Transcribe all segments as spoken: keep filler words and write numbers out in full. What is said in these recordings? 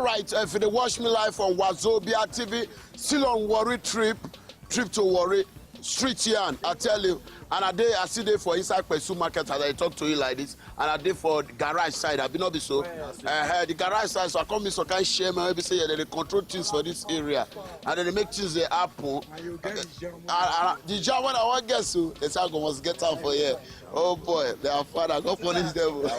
Right, if you dey watch me live on Wazobia T V, still on Warri trip, trip to Warri, street yarn, I tell you. And I dey, I still dey for inside Pesu market as I talk to you like this, and I dey for the garage side, I be not be so. Uh, the garage side, so I come meet some kind share man, we say, yeah, they dey control things for this area, and then they make things they happen. And you get the jam. And, and the jam when I want get so, they say I go must get out for here. Oh boy, their father go punish them. You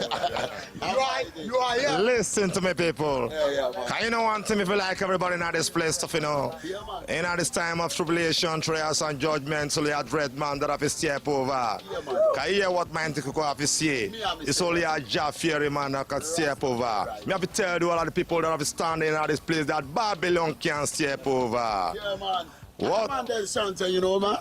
are, you are here. Listen to me, people. Yeah, yeah, man. Can you know one thing? If you like everybody in this place, stuff, you know. Yeah, man. In this time of tribulation, trials, and judgment, so you dread man that have to step over. Yeah, man. Can you hear what my antiquary have to say? Me, I'm It's only a Jah fearing man that can step over. Right. Me have to tell you all of the people that have standing at this place that Babylon can't step over. Yeah, man. What? Man, they chant, you know, man.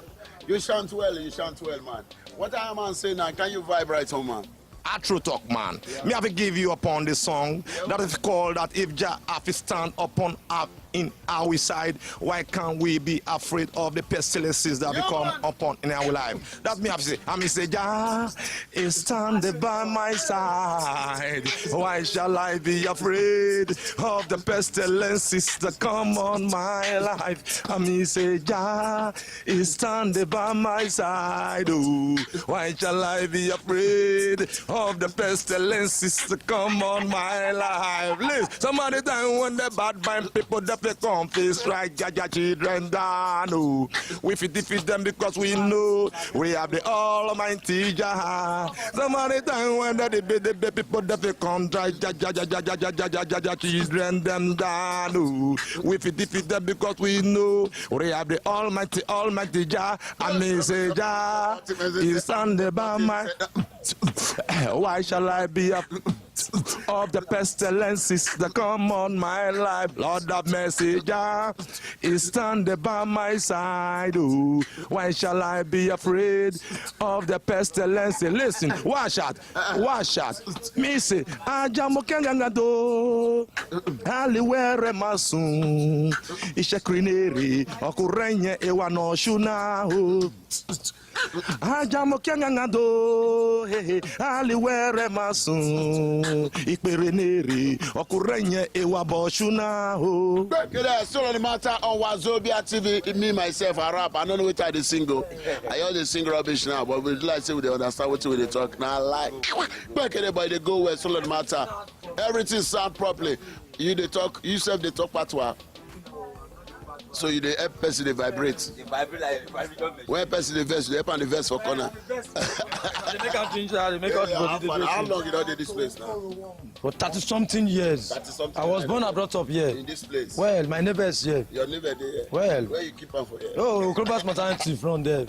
You chant well, you chant well, man. What I man say now? Can you vibrate on, man? A true talk, man. Me have to give you upon the song that is called that if Jah have to stand upon up in our side, why can't we be afraid of the pestilences that become upon in our life? That me have to say, I mean say, Jah is standing by my side. Why shall I be afraid of the pestilences that come on my life? I mean say, Jah is standing by my side. Oh, why shall I be afraid of the pestilences that come on my life? Listen, somebody time when the bad mind people that they come to strike Jah Jah children down. Oh, we fit defeat them because we know we have the Almighty Jah. Somebody time when the, the, the, the people that they come try Jah Jah Jah Jah Jah Jah Jah Jah Jah children them down. Oh, we fit defeat them because we know we have the Almighty, Almighty Jah. And me say, Jah is standing by my. Why shall I be up of the pestilences that come on my life? Lord of mercy, Jah is standing by my side. Oh, why shall I be afraid of the pestilence? Listen, wash out, wash out. Me say, Ajamu kenganga do, aliwere masun, ishekrineri, okurenye ewa no shuna ho. Ajamu kenganga do, he he, aliwere masun, ikpere neri, okurenye ewa bo shuna ho. Back it up, still on the matter on Wazobia T V. Me, myself, I rap. I don't know what I dey sing, oh. I hear they sing rubbish now, but we like say we dey understand what we dey talk. Now, like, back it up, but they go well, still on the matter. Everything sound properly. You dey talk, you sef dey talk Patois. So you dey help person dey vibrate. Dey vibrate like, vibrate don machine. When person dey vex, you dey help am dey vex for corner. Dey make am ginger, dey make all the body dey do. How long you don dey this place now? For thirty something years. Thirty something years. I was born and brought up here. In this place? Well, my neighbor is here. Your neighbor dey here? Well. Where you keep am for here? Oh, Okrobas maternity from there.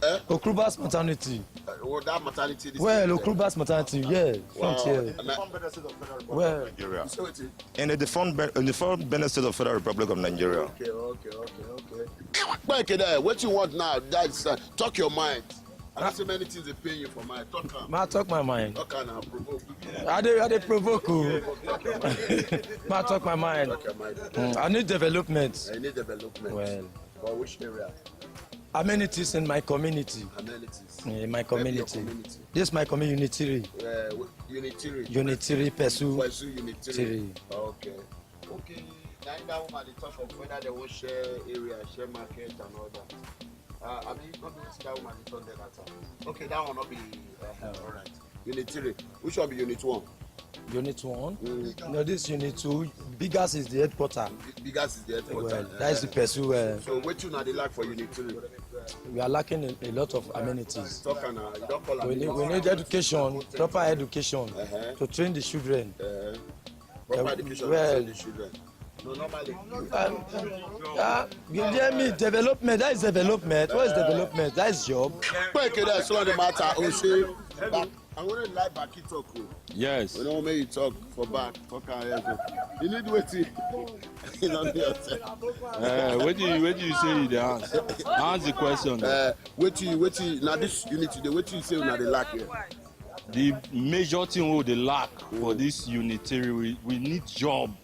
Eh? Okrobas maternity. Uh, well, that maternity, this Well, Okrobas maternity, yeah. Wow. Front here. And that Well. Nigeria. You say wetin? In the defunct, Be- in the defunct Benin State of Federal Republic of Nigeria. Okay, okay, okay, okay. Back there, what you want now? That's, uh, talk your mind. I don't say many things dey pain you for mind. Talk am. Ma talk my mind. Talk am now, provoke. I dey, I dey provoke o. Ma talk my mind. Talk your mind. Mm, I need development. I need development. Well. For which area? Amenities in my community. Amenities. In my Maybe your community. Community. This my community, Unitiri. Uh, wh- Unitiri. Unitiri, Pesu. Pesu Unitiri. Tiri. Okay. Okay. Now that woman dey talk of whether they wan share area, share market and all that. Uh, I mean, not be wetin that woman dey talk there that time. Okay, that one not be. Uh, all right. Unitiri. Which one be unit one? Unit one. Mm. No, this unit two. Bigas is the headquarter. Bi- Bigas is the headquarter. Well, that is the Pesu. Uh, So wetin una dey lack for unit three? We are lacking a, a lot of amenities. Talk am now. You don call am. We need, we need education, proper education Uh-huh. to train the children. Uh, proper Uh, education well. to train the children. No, normally. Uh, uh, you hear me? Development. That is development. What is development? That is job. Peke that solve the matter. O say, back. I want to like back it talk. Oh. Yes. We don't make you talk for back. Talk am here. You need wetin? You don't need yourself. Uh, what do you, what do you say you dey ask? Ask the question. Uh, wetin, wetin, now this unit today, wetin you say una dey lack here? The major thing we dey lack for this unitary, we, we need job.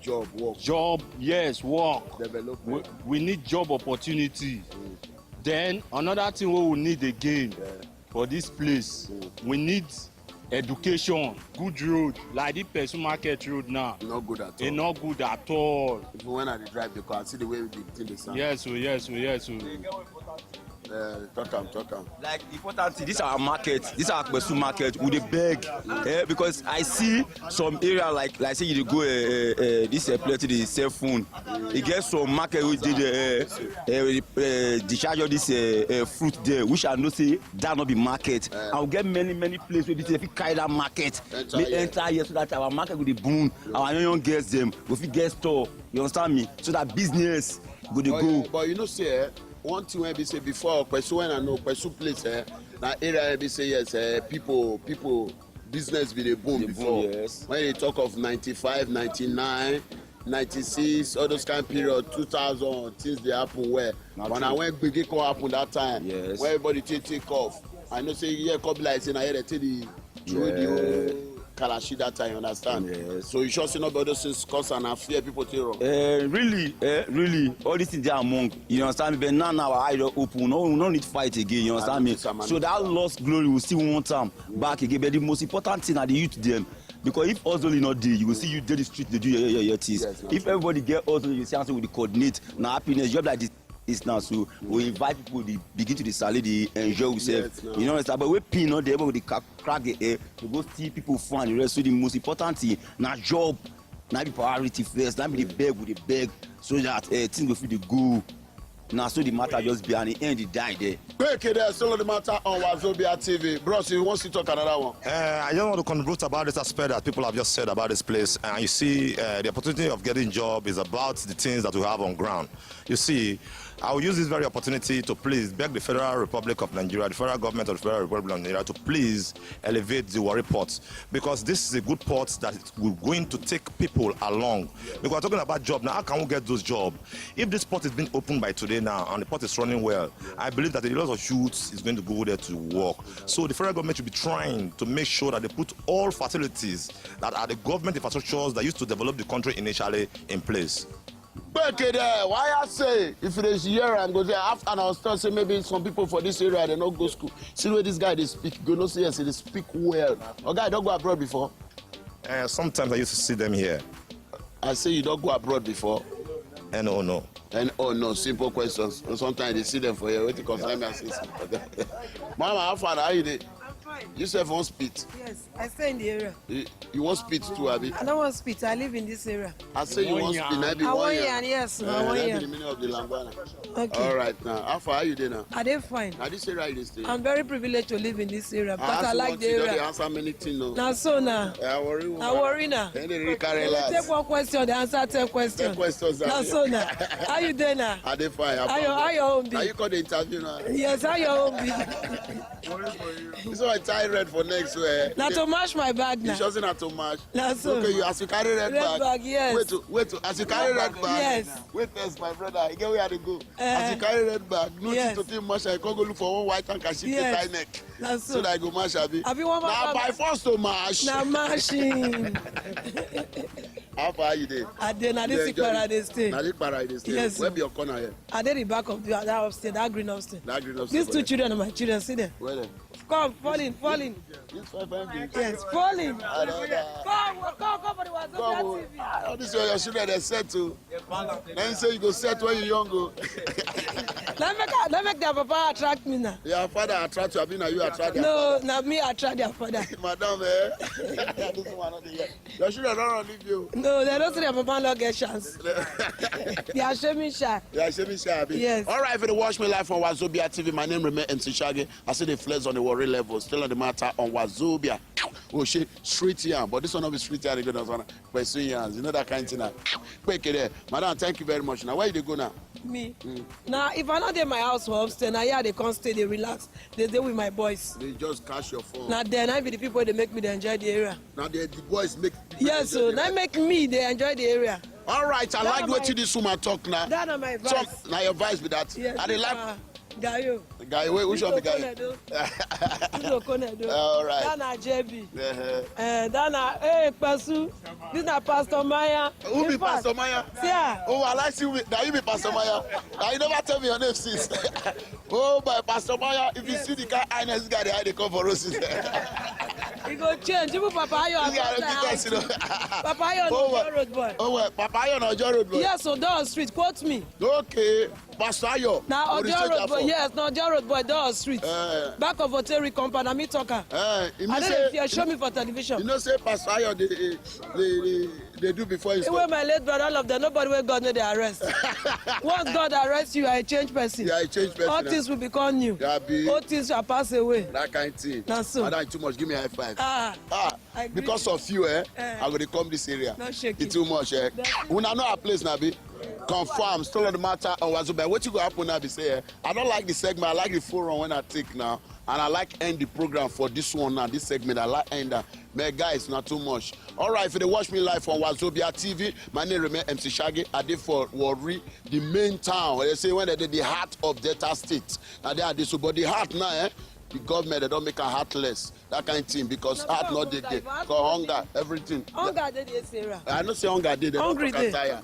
Job, work. Job, yes, work. Development. We, we need job opportunity. Mm. Then another thing we will need again Yeah. for this place, Mm. we need education, good road, like the person market road now. No good at E all. No good at all. Even when I dey drive the car, I see the way the thing dey sound. Yes o, yes o, yes o. Uh, talk am, talk am. Like important thing, this our market, this our Akpesu market, we dey beg, eh, because I see some area like like say you dey go uh, uh, this uh, place to dey sell phone. E get some market wey dey there, uh, uh, uh, discharge all this uh, uh, fruit there, which I know say that no be market. And we get many many places wey be say fit carry that market, Enter make here. Enter here so that our market go dey boom, our young young girls dem go fit get store. You understand me? So that business go dey But, go. But you know say eh, one thing wey be say before Okpesu, when I know Okpesu place eh, na area wey be say yes eh, people people business be dey boom Dey boom, before. Yes. When you talk of ninety-five, ninety-nine, ninety-six, all those kind period, two thousand, things dey happen well. Na But na true. When gbege come happen that time, Yes. When everybody take take off, I know say here come be like say na here dem take dey throw the Yeah. whole kalashi that time, you understand? Yes. So you sure say no be all those things cause and na fear people take run? Uh, really, uh, really, all these things dey among. You understand me? But now, now our eye don open. No, we no need fight again. You understand me? understand, I So that understand. Lost glory, we still want am back again. But the most important thing are the youth dem. Because if hustling no dey, you go see you dey the street dey do your your your things. Yes, na If true. Everybody get hustling, you see am say we dey coordinate. Na happiness, just like this. Is now so we invite people dey begin to dey salute, dey enjoy ourselves. Yes, na. You know what I'm saying? But when pain no dey, everybody dey ca- crack the air. We go see people fun and the rest. So the most important thing na job, na be priority first. Na be the beg we dey beg so that uh, things go fit dey go. Na so the matter just be and the end dey die there. Quick, there still on the matter on Wazobia T V. Bros, you want to talk another one? Uh, I just want to contribute about this aspect that people have just said about this place. And you see, uh, the opportunity of getting job is about the things that we have on ground. You see, I will use this very opportunity to please beg the Federal Republic of Nigeria, the federal government of the Federal Republic of Nigeria, to please elevate the Warri port, because this is a good port that is going to take people along. Because we're talking about job now, how can we get those jobs? If this port is being opened by today now and the port is running well, I believe that a lot of youths is going to go there to work. So the federal government should be trying to make sure that they put all facilities that are the government infrastructures that used to develop the country initially in place. Gbeke there, why I say if you dey hear am go there after na hospital say maybe some people for this area dem no go school. See the way this guy dey speak, go know say yes, he dey speak well. Oga, you don go abroad before? Uh, sometimes I used to see them here. I say you don go abroad before? And oh no. And oh no, simple questions. Sometimes they see them for here. Wetin concern me as this? Mama, how far? How you dey? I'm fine. You sef wan spit? Yes, I stay in the area. You, you wan spit too, abi? I don't want to spit. I live in this area. I say you wan spit. Na be I one want yarn. yarn, yes, Eh, I want na be yarn. The meaning of the langwana. Okay. All right now. How far? How you dey now? Are they fine? Na this area you dey stay? I'm very privileged to live in this area because ask I you like one the thing, you don dey area. Answer many things, no? Na so na. Eh, I worry. I worry na. Then they really carry They take last. One question, they answer ten questions. Ten questions. Na so na. How you dey na? I dey fine. How your, how your own be? Are you call the interview now? Yes, how your own be? This one tie red for next wear. Na to match my bag You na. Sure say na to match? Na so. Okay, you as you carry red, Red bag. Bag, yes. Wait, to, wait, to, as you carry red bag. Yes. Wait first, my brother. You get where I dey go. Eh. As you carry red bag, no Yes. Need to take match. I come go look for one white handkerchief, Yes. Tie neck. Na so. So that I go match, abi. Abi one Na man by bag. Force to match. Na machine. How far you dey? I dey na this You enjoy Ikpara it? Dey stay. Na this Ikpara you dey stay. Yes, Where sir. Be your corner here? I dey the back of the, that upstairs, that green upstairs. That green upstairs. These two children are my children. See them. Where dem? Come, falling, falling. This fine fine girl. Yes, falling. I don't know. Come, come, come for the Come Wazobia on. T V. Ah, all this your, your children dey set too. Then say you go set when you young go. Let make, let make their papa attract me now. Your father attract you, abi na you attract them? No, na me attract their father. Madam, eh? This one no dey here. Your children don run leave you. No, they don't see their papa no get chance. They are shaming shy. They are shaming shy, abi? Yes. All right, if you dey watch me live on Wazobia T V, my name remain M C Shaggy. I see the flex on the Warri level, still on the matter on Wazobia. Oh shit, street yarn, but this one no be street yarn again. This one, person yarns. You know that kind thing. Quick there, madam. Thank you very much. Now, where you dey go now? Me. Now, if I not dey my house for upstairs, now here they come stay, they relax, they dey with my boys. They just catch your phone. Now then, I be the people they make me they enjoy the area. Now the, the boys make. Yes, so that make me they enjoy the area. All right, I That like na what my- you this woman talk now. That na my Some, vice. Now your vice be that. Yes, I dey like. uh, Gayo. Guy, wait, which one be guy? Uzo Konedo. All right. That na J B. Uh-huh. Eh, that na, hey, Pasu. This na Pastor Maya. Who be In fact, Pastor Maya? Yeah. Oh, I like you. Now you be Pastor Maya. Now you never tell me your name since. Oh, my Pastor Maya, if you see the guy, I know this guy, they come for roses. E go change. Even Papa Ayo, I Yeah, go try because, you know. Papa Ayo na Oh, Ojo Road boy. Oh, well, Papa Ayo na Ojo Road boy. Yes, so don street, quote me. Okay, Pastor Ayo. Na Orisha Ojo Road boy. Jaffa. Yes, na Ojo Road boy don street. Eh. Back of Oteri compound, na me talk am. Eh, you know I don't say, if you show me for television. You know say Pastor Ayo dey dey dey, dey do before his The way time. My late brother, all of them, nobody wey God no dey arrest. Once God arrest you, you are a changed person. You are a changed person. All things will become new. You are be- All things shall pass away. That kind thing. Na so. Madam, too much. Give me a high five. Ah, Ah, I agree. Because of you, eh? Eh. I go dey come this area. No shaking. It's too much, eh? Una know our place now, be. Confirm. Still on the matter on Wazobia. What you go happen now? Be say, eh? I don't like the segment. I like the forum when I take now, and I like end the program for this one now. This segment, I like end that. Man, guys, not too much. All right, if you dey watch me live on Wazobia T V, my name remain M C Shaggy. I dey for Warri, the main town. They say when they dey the heart of Delta State. Now they are this, but the heart now, eh? The government, they don't make a heartless. That kind of thing because No, heart no, not dey no, there. no, So hunger, everything. Hunger dey dey Sarah. I know say hunger dey. They don't Hungry talk am dey. Tire.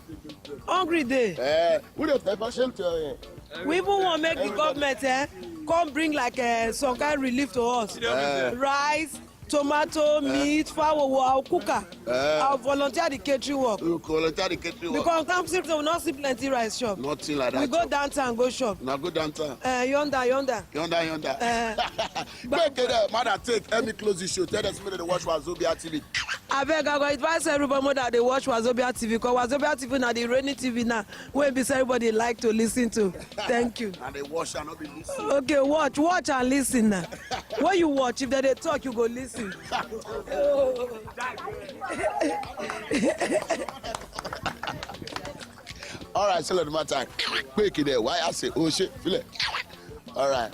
Hungry dey. Eh, we dey feel patient to, eh? We even wan make the government, eh, come bring like, eh, some kind relief to us. Eh. Rice, tomato, meat, fowl, our cooker. Eh. Our volunteer the catering work. We volunteer the catering work. Because come see say we no see plenty rice shop. Nothing like that. We go Chop. downtown go shop. Now go downtown. Eh, yonder, yonder. Yonder, yonder. Eh. Make it there, mother take. Let me close this show. Tell them to watch Wazobia T V. Abeg, I go advise everybody that dey watch Wazobia T V, 'cause Wazobia T V na the reigning T V now wey be say everybody like to listen to. Thank you. And they watch and not be listening. Okay, watch, watch and listen now. When you watch, if they dey talk, you go listen. All right, so the matter. Quick there. Why I say, oh shit, feel it. All right.